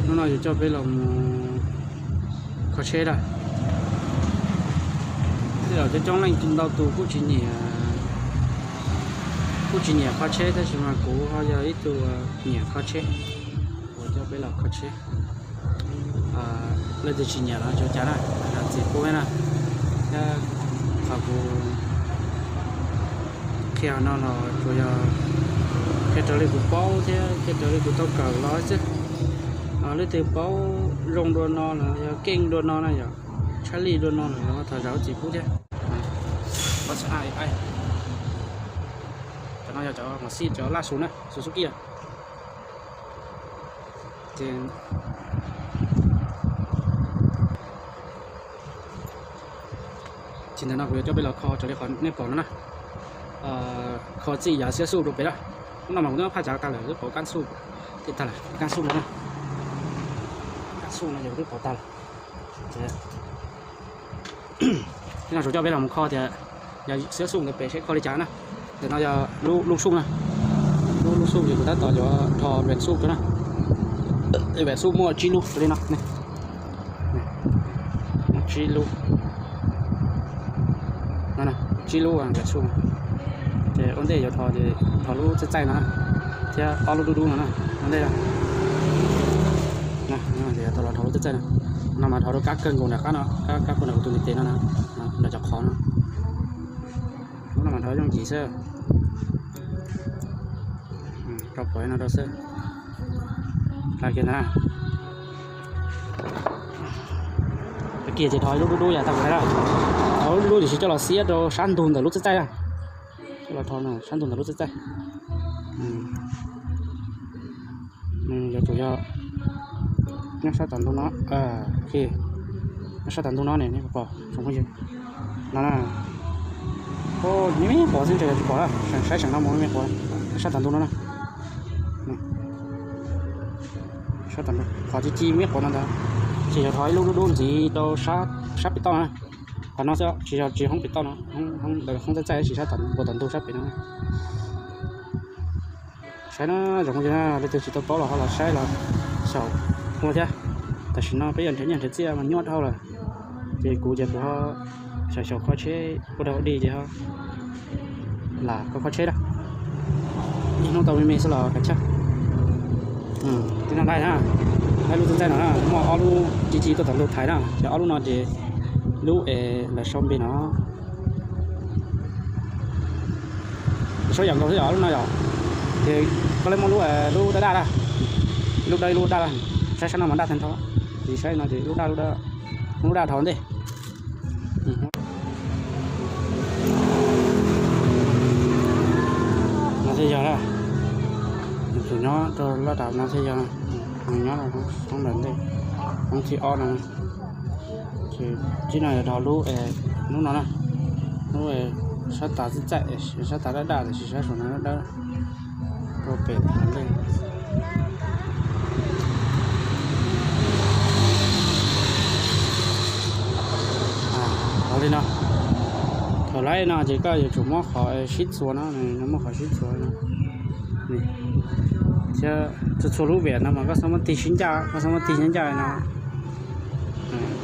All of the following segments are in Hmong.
Hnub no yuav coj peb los mus kho tsheb lawm. Tej zaum coob coob leej ntau tus kuj tsis nyiam, kuj tsis nyiam kho tsheb, tab sis mas kuv ho yog ib tug nyiam kho tsheb, kuv coj peb los kho tsheb. Leej twg tsis nyiam los tsis ua cas na, txim pub na. Thiab qhov kuv qhia no los tsuas yog qhia raws li kuv paub thiab qhia raws li kuv tau kawm los xwb. Leej twg paub zoo dua no los yog keej dua no na yom, tshaj lij dua no los thov zam txim pub thiab. Cov no yog cov mos xij cov laj su na, Suzuki. Ces ntawm no kuv yuav coj peb los kho raws li qhov nej pom no na. Kho txij yav xiab xuj rau pem na. Hnub no mas kuv twb phaj tsav tag lawm, twb pauv kab xuj, tij tag lawm, kab xuj no na. Kab xuj no ces kuv twb pauv tag lawm. Ces no tsuas coj peb los mus kho tias yog xiab xuj ntawd pem seb kho li cas na. Ntawm no yog lub xuj na. Lub, lub xuj ces kuv tab tom yuav rho ves xuj rau na. Ves xuj muaj tsib lub li no. Muaj tsib lub, tsib lub ves xuj. Ces ua ntej yuav rho, rho lub txaij txaij no thiab ob lub dub dub no na. Ua ntej tau los rho lub txaij txaij no, no mas rho rau kab kawg nkaus nram qab no, kab kawg nkaus tus ntiv tes no na, nram cov qhov no. Lub no mas rho yooj yim xwb. Rau pem no rau xwb. Kiag ntag. Kiag ces rho ib lub dub dub yam tag lawm. Rho lub dub dub tiam sis coj los xiab rau sab ntug ntawm lub txaij txaij na. Coj los rho sab ntug ntawm lub txaij txaij. Yuav tsum yog nyob sab tom ntug no, nyob sab tom ntug no ne, nej pom tsoom phooj ywg no na. Me me quav xwb, ntshe yuav tsis pom, saib seem no mus me me quav, nyob sab tom ntug no na. Sab tom ntug qhov ci ci me me quav no ntag. Ces yuav rho ib lub dub dub ntxiv rau sab pem toj na. Qhov no xwb, tsis yog, tsis hoob pem toj no, hoob txaij txaij, tsis sab tom, npuab tom ntug sab pem no. Saib na, tsoom phooj ywg na, leej twg tsis tau paub los ho los saib los xyaum ua thiab. Tam sim no peb yuav nrhiav nyiaj nrhiav txiaj mas nyuaj dhau lawm. Ces kuv ces kuv ho xyaum xyaum kho tsheb ua dog ua dig ces ho lam kho kho tsheb na. Ib hnub tau me me xwb los kav tsij. Tib no laij na, laij lub txaij txaij no na, muaj ob lub ci ci tuaj tom ntug thaiv na, ces ob lub no ces lub es lawv sau npe no. Saib yam nkaus xwb yom, lub no yom. Ces koj le muaj lub, lub dawb daj na, lub dawb lub daj, saib sab no mas daj tag nrho. Ces saib no ces lub daj, lub daj, lub daj dhau ntej. No thiaj yog na, tus nyob rau laj dam no thiaj yog, nws nyob rau hoob ntawm ntej, hoob thib ob no. Ces tib no yog dhau lub, lub no na, lub sab tav txaij txaij, sab tav daj daj tiam sis sab saum no dawb dawb. Rau pem ntej. Li no, thaum laib no ces koj yuav tsum muab qhov sib txuas no, muab qhov sib txuas no. Thiab txhua txhua lub viam no mas koj txhob muab tig sib ncaj, koj txhob muab tig sib ncaj no.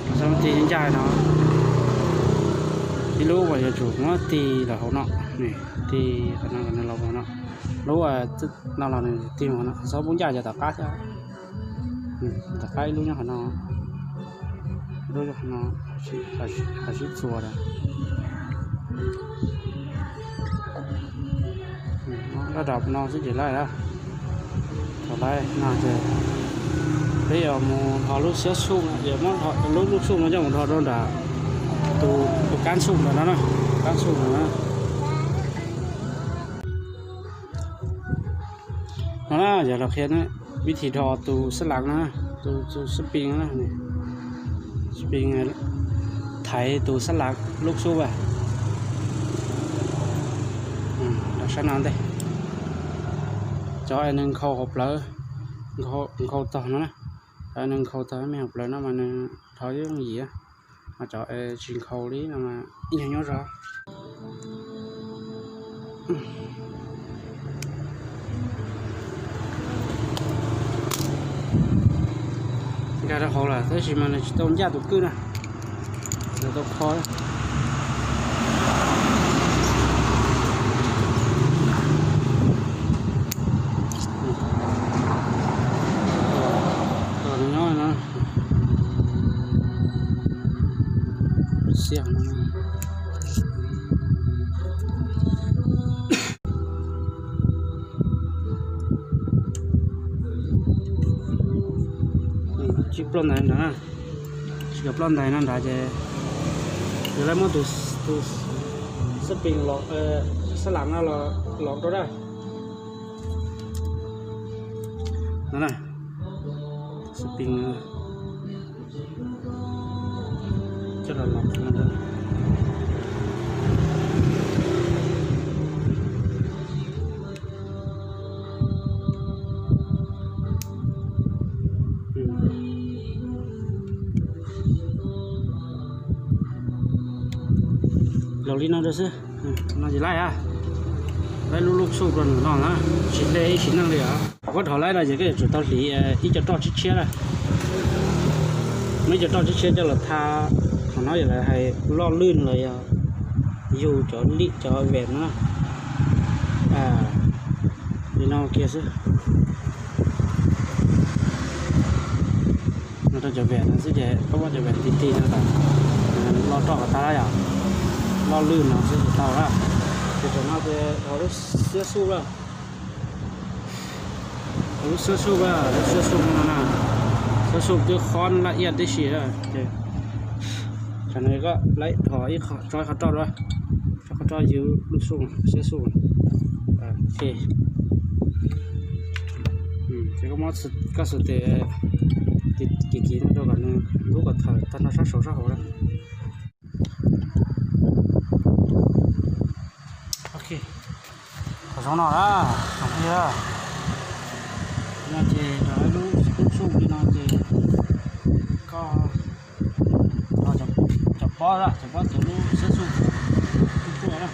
Koj txhob muab tig sib ncaj no. Ib lub uas yuav tsum muab tig los hauv no, tig qhov no los hauv no. Lub no los nws tig mus no, txhob pub ncaj cov tom qab thiab. Tom qab ib lub nyob qhov no, lub nyob qhov no, qhov sib txuas na. Laj dam no xwb ces laij na. Thaum laij no ces peb yuav mus dhos lub xiab xuj, yuav muab lub, lub xuj no coj mus dhos rau nram tus kab xuj ntawm no na, kab xuj ntawm no. No na, yog los qhia vib thib dhos tus xab lav na, tus, tus xab pis na, xab pis thaiv tus xab lav lub xuj a. Los sab no ntej, cov es nws nkhaus hauv plawv, nkhaus tog no na, cov nws nkhaus tog me hauv plawv no mas nws dhos yooj yim, mas cov es tsis nkhaus li no mas ib nyuag nyuaj zog. Rau hauv lawm tab sis mas nws tsis tau ncaj tus kwj na, nws tau kho. Tom nws nyob no. Xiab no. Tsis ploj ntais nrad, tsis kam ploj ntais no nrad ces yog lawv muab tus, tus xab pees los, xab lam no los rau dab no na, xab pees coj los los. Los li no rau xwb. No ces laib a, laib lub lub xuj rau nws no na, tsis hle ib sim neej li os. Koj dhos laib no ces koj yuav tsum tau hliv ib co roj tshiab tshiab na. Muaj ib co roj tshiab tshiab coj los tha, qhov no yog lawv hais loj lwj los yog yug cov lij cov vem no. Li no kiag xwb. No rau cov vem no xwb ces koj muab cov vem ti ti no tas, loj roj kom tag lawm yom. Loj lwj no xwb ces tau lawm. Ces tam no ces lub xiab xuj lawm. Lub xiab xuj, lub xiab xuj no na, xiab xuj twb qhob laj iaj tib si lawm. Tam no koj laib dhos ib qho, tso ib qho roj dua, tso qho roj yug lub xuj, xiab xuj. Ces koj muab koj xub tes kiv kiv no rau kom nws lub kom tawm tag nrho sab saud sab hauv lawm. Ok, qhov zoov no na, qhov no ces lub xuj li no ces koj cov pob, cov pob tuav lub xiab xuj tuaj na.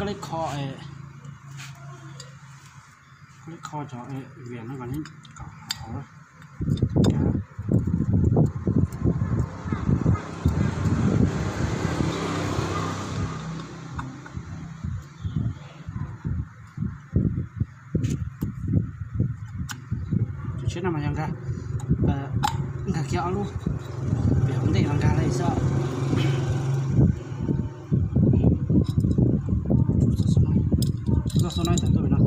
Koj leb kho, koj leb kho cov vias no kom neb kom hauv. Tus tshiab no mas yog nkag, nkag kiag ob lub, vim hauv ntej los nkag li xwb. Txoj xub no tam tuaj pem no.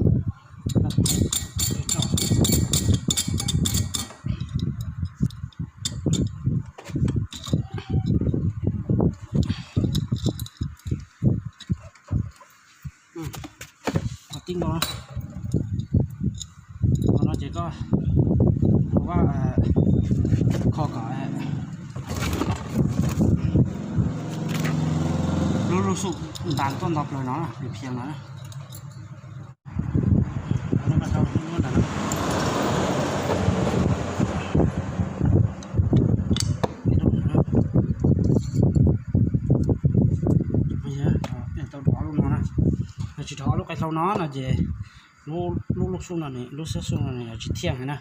Qhov tib no, qhov no ces koj ua kho kom lub lub xuj ntas tuaj nto plaws no, phiav no. Tau dua lub no na, tsis dhos lub qe hlau no no ces lub lub xuj no, lub xiab xuj no nws yuav tsis thiaj heev na.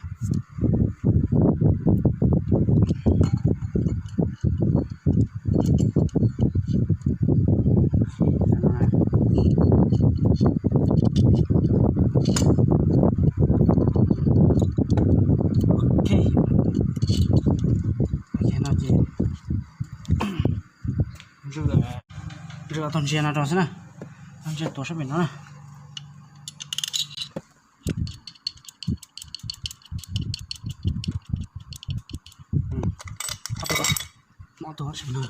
Ok, no ces ntswj, ntswj tau ntsia no rau xwb na. Ntswj tuav sab pem no na. Ob tug, ob tug sab pem no.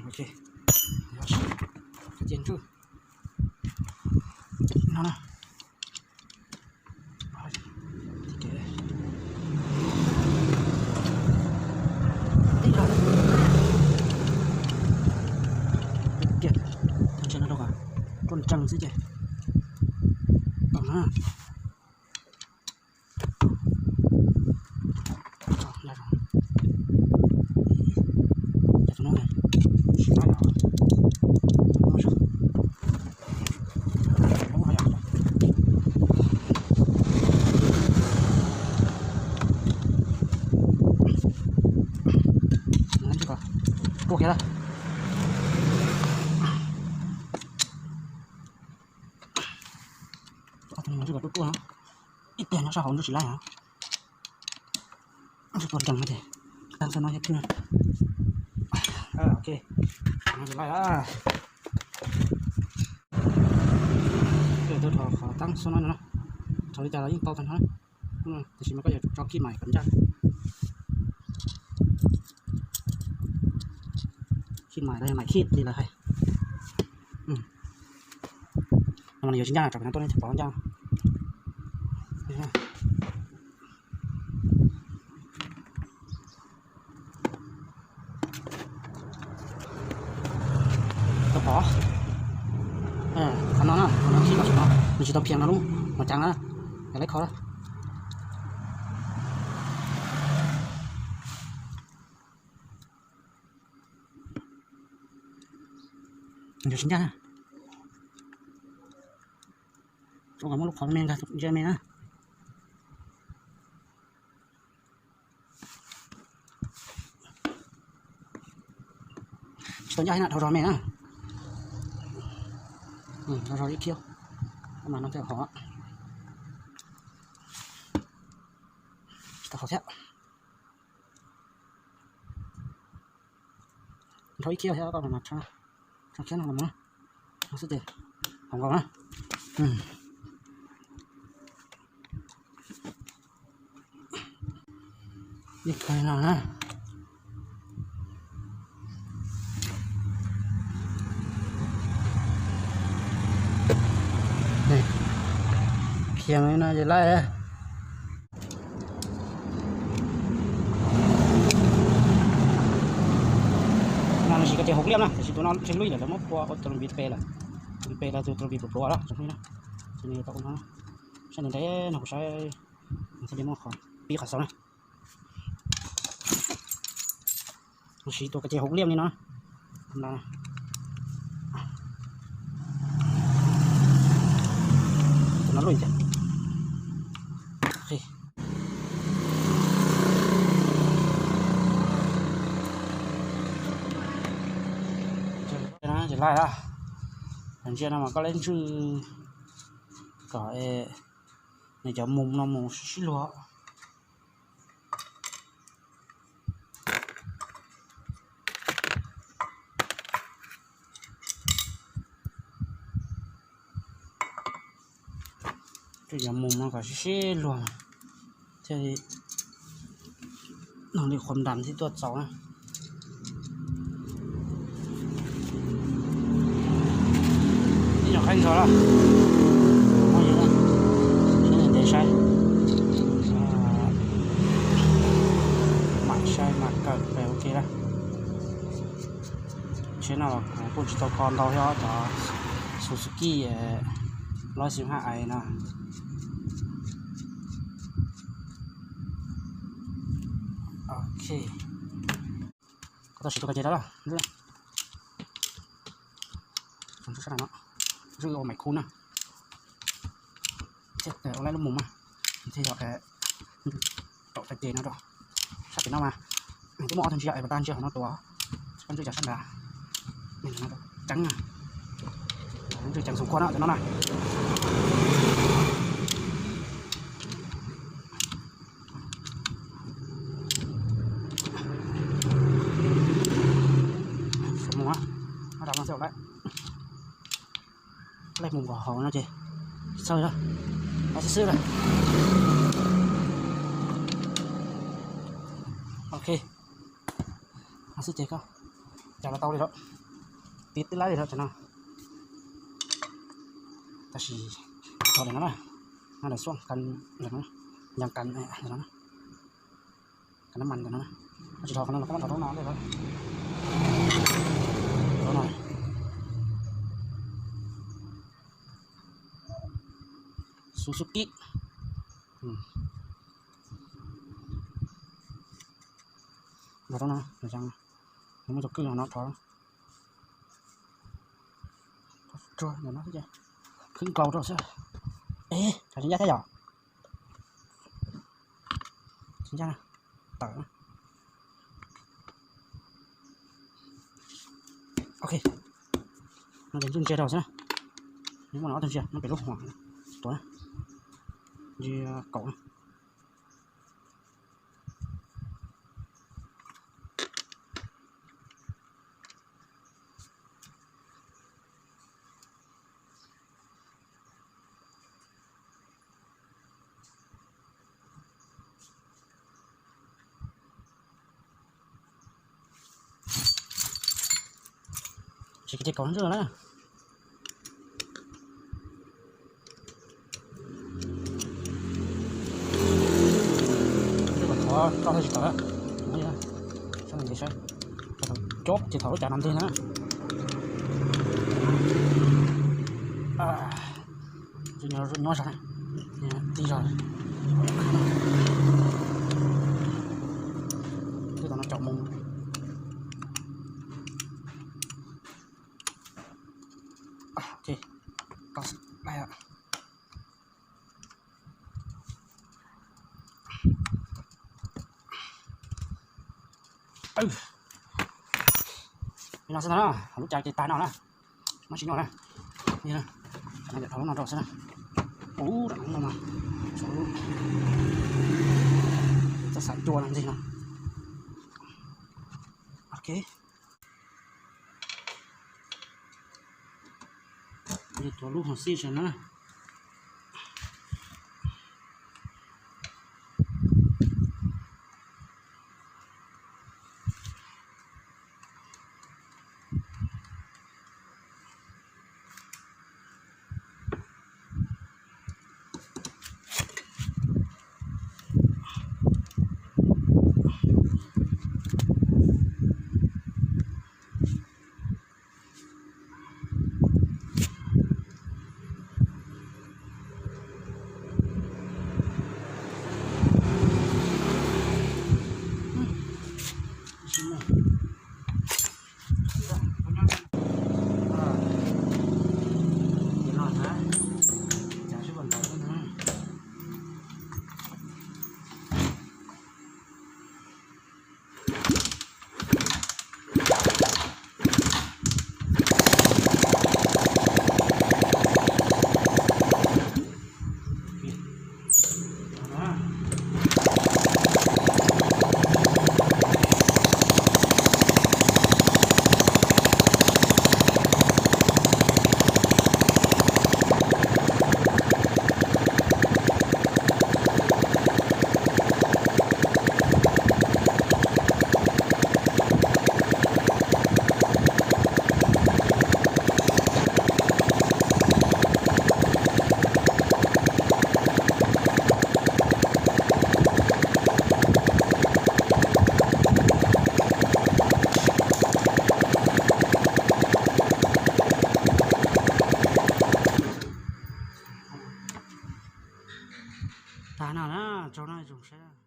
Ok, ces ntswj no na. Tib Tsees xwb ces tau na. Tuaj kiag lawm. Tuaj tuaj, ib pliag nyob sab hauv ntsej tsis laib heev. Tuaj deev no ces tag nrho no yog twg. Ok, no ces laij lawm. Tuaj rau qhov tab xub no no, thaum li cas los yeej tau tag nrho. Tiam sis mas koj yuav tsum tso khij mais kom ncaj. Khij mais los yog mais khij li lawv hais. No mas nws yuav tsis ncaj, tsam pem no tuaj nej thiaj pom ncaj. Tau pom. Qhov no na, qhov no khij los no nws tsis tau phiav no lub mos cav na, yog leb kho na. Nws yuav tsis ncaj na. Rau kom muab lub qhov me ntag, ntsia me na. Tsis tau ncaj na, dhau zog me na. Dhau zog ib khiav. Mas no thiaj hov. Tsis tau hov thiab. Dhau ib khiav thiab, koj mas tso khiav no los mus na. No xwb ces hov nkaus na. Yeej kawg no na. Khiav no ces laij. No los sis koj ces hauv liaj na, tiam sis tus no tseg lub lawm, lawv muab phua ua tus lub npiv pes lawm. Npiv pes los tus tus npiv pluav pluav los tsoom phooj ywg na. Ces nws tau ua no, saib ntev ntev no kuv saib thiaj li muaj qhov pib qhov xaus na. Los sis tus koj ces hauv liaj li no. Tus no lub ces laij a. Ntsia no mas koj leb ntswj kom nws cov mus no mus sib luag. Cov mus no kom sib sib luag thiaj li, no li qhuav nram thiaj tuaj txaus na. Ib nyuag qhaib ntxhov lawm, ntev saib, mam saib mas kawm pem ua ke na. Tsheb no los kuv kuj tsis tau kho ntau thiab, cov Suzuki loj xim haj ais no. Ok, koj tau siv tus koj ces dab los, ua maim khu na, ua laib lub mus mas, thiaj yog rau txoj ces no rau. Sab pem no mas nws twb muaj ob tug ntsia es pas tag ntsia hauv no tuaj, koj ntsia cov sab nrad, ceev na, ntsia ceev xum kua no cov no na. Mus, no rau no xwb lawm. Laij mus nkaus hauv no ces txhawj lawm, xwb xwb lawm. Ok, no xwb ces koj, cas los tau li lawm, tib tib laib li lawm cov no. Tab sis tso li no na, no lawv xuaj kan, yog kan, kan nab mas ntawm no, tsis dhos qhov no los koj muab dhos rau no, rau no. Xub kib. Los rau no, muaj cov kwj no thov, khwb nkaus rau xwb. Ej, tsov tsis ncaj thiab yom? Tsis ncaj, tawm. Ok, no ces ntsia rau xwb na. Muaj no ob tug ntsia no pem lub hua tuav na, ntsia kaum na. Tsis kev cai kaum ntsuj na. Ntsuj kom thov roj tsis tawm, saib, saib, thaum cov ces thaum lub cav no nteg na. Nyob zog na, tib zog. Twb tau no caum mus. Ok, koj, li no xwb ntag na, lub cav ces tag no na, muab tsis nyuaj na. Dhau lub no rau xwb na. Ub, no, txoj xaim cua no ntxig no. Ok. Tuav lub hauv xij sawv na. Tag no na, tsaug na, zoo saib.